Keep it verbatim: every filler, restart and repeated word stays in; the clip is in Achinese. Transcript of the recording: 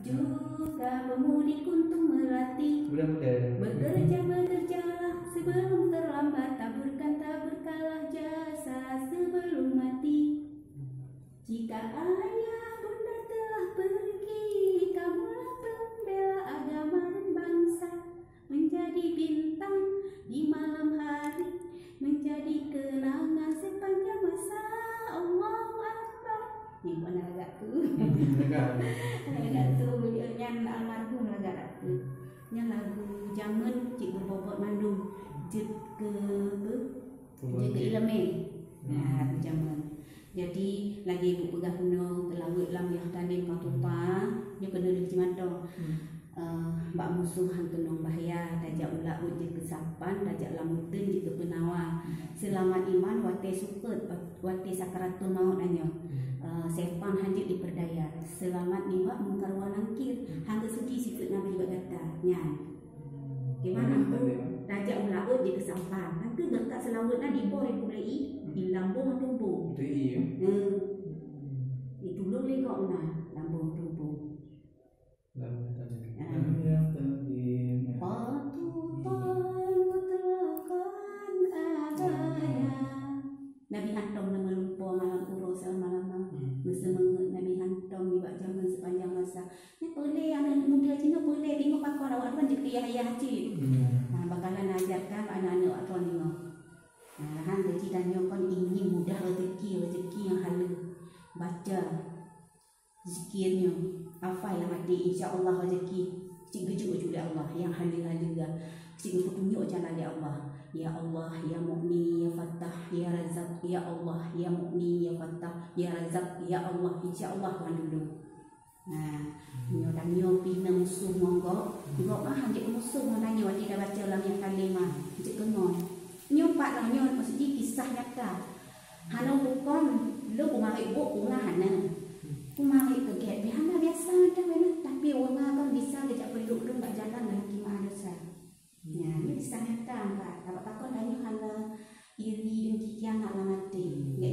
Juga pemudik untung melatih. Mudah-mudahan. Bekerja, bekerjalah sebelum terlambat, taburkan, taburkanlah jasa sebelum mati. Jika ayah bunda telah pergi, kamulah pembela agama dan bangsa. Menjadi bintang di malam hari, menjadi kenangan sepanjang masa. Allahu Akbar. Ni pun agak tu. Agak tu. Agak tu. Nyan almarhum agak tu. Nyan lagu jameun cit beubobot mandum. Jeuet keu, jeuet keu ileumèe. Nah, lagu jameun. Jadi, lagèe ibu peugah bunoe, teulaweuet lam yah talem ka tupa, nyoe keuneuk leueh jimato. Eh, bak musoh han keunong bahya, tajak u laôt jeuet keu sampan, tajak lam uteuen jeuet keu peunawa. Seulamat iman watèe sukôt, watèe sakaratul maut nyoe. Eh, setan han jeuet jipeudaya. Seulamat nibak mungkar wa nangkir, han geusudi sifeuet Nabi bak gata. Nyan. Di mana tu? Tajak u laôt jeuet keu sampan. Nangkeuh beureukat seulaweuet na dipo di pulei, di lambông atau bông. Di tulung lé gobnyan, lambông atau bông. Lalu tadi. Ah. Yang tadi. Waktu Tuhan mutlakkan adanya. Nabi hantom na meulumpoe malam uroe seulama-lama. Hmm. Meuseumeungeut Nabi hantom nibak jameun sepanjang masa. Nyan peulé aneuk muda cit nyoe peulé, teungoh pakon awak tuan jeuet keu yah-yah cit. Hmm. Nah, bakalan ajarkan aneuk-aneuk awak tuan nyoe. Nah, han teuji tanyoe kon ingin mudah rezeki, rezeki nyang haleue. Baca zikir nyoe, hafai lam até, insya Allah rezeki cit geujok lé Allah nyang haleue-haleue. Cit geupeutunjuk jalan lé Allah. Ya Allah, ya Mughni, ya Fattah, ya Razzaq, ya Allah, ya Mughni, ya Fattah, ya Razzaq, ya Allah, insya Allah Tuhan tulông. Nah, nyoe tanyoe pih na musoh ngon gob, gob mah han jeuet keu musoh ngon tanyoe, watèe tabaca lam yah talem mah, jeuet keu ngon. Nyoe pat lom nyoe, maksud jih kisah nyata. Hana bukon, lôn kumarit buet, kupeugah hana. Kumarit keu gèt, hana biasa dah memang, tapi ureueng kan bisa geujak peulhok lôn bak jalan dalam keumaha desya. Nyan, nyoe kisah nyata, Pak. Tabak pakon tanyoe hana iri dengki kianat lam até. Gèt